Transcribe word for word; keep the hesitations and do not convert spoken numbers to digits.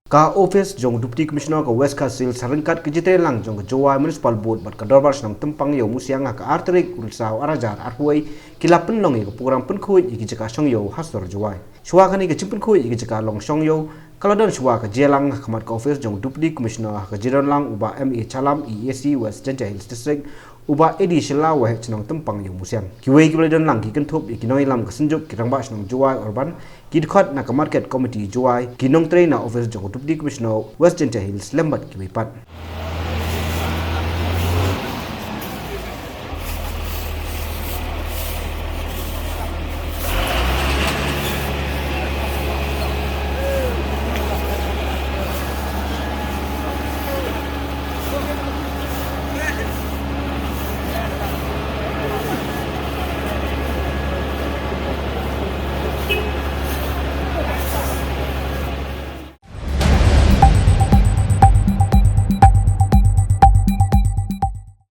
Ka ophis jong u Deputy Commissioner ka West Khasi Hills ha ryngkat ka jingtrei lang jong ka Jowai Municipal Board bad ka Dorbar Shnong Tympang Iewmusiang ha ka ar tarik u Risaw ar hajar arphew wei ki la pynlong ïa ka program pynkhuid ïa ki jaka shong ïew ha sor Jowai. Shuwa kane ka jingpynkhuid ïa ki jaka long shong ïew ka la don shuwa ka jingïalang ha khmat ka ophis jong u Deputy Commissioner ha ka jingdon lang u Bah M A Chalam, E A C West Jaintia Hills District, u Bah A D Shylla, Waheh Shnong Tympang Iewmusiang. Kiwei kiba la don lang ki kynthup ïa ki nongïalam ka Synjuk, ki Rangbah Shnong Jowai Urban, ki dkhot na ka Market Committee Jowai, ki nongtrei na ophis jong u Deputy Commissioner West Jaintia Hills lem bad kiwei pat.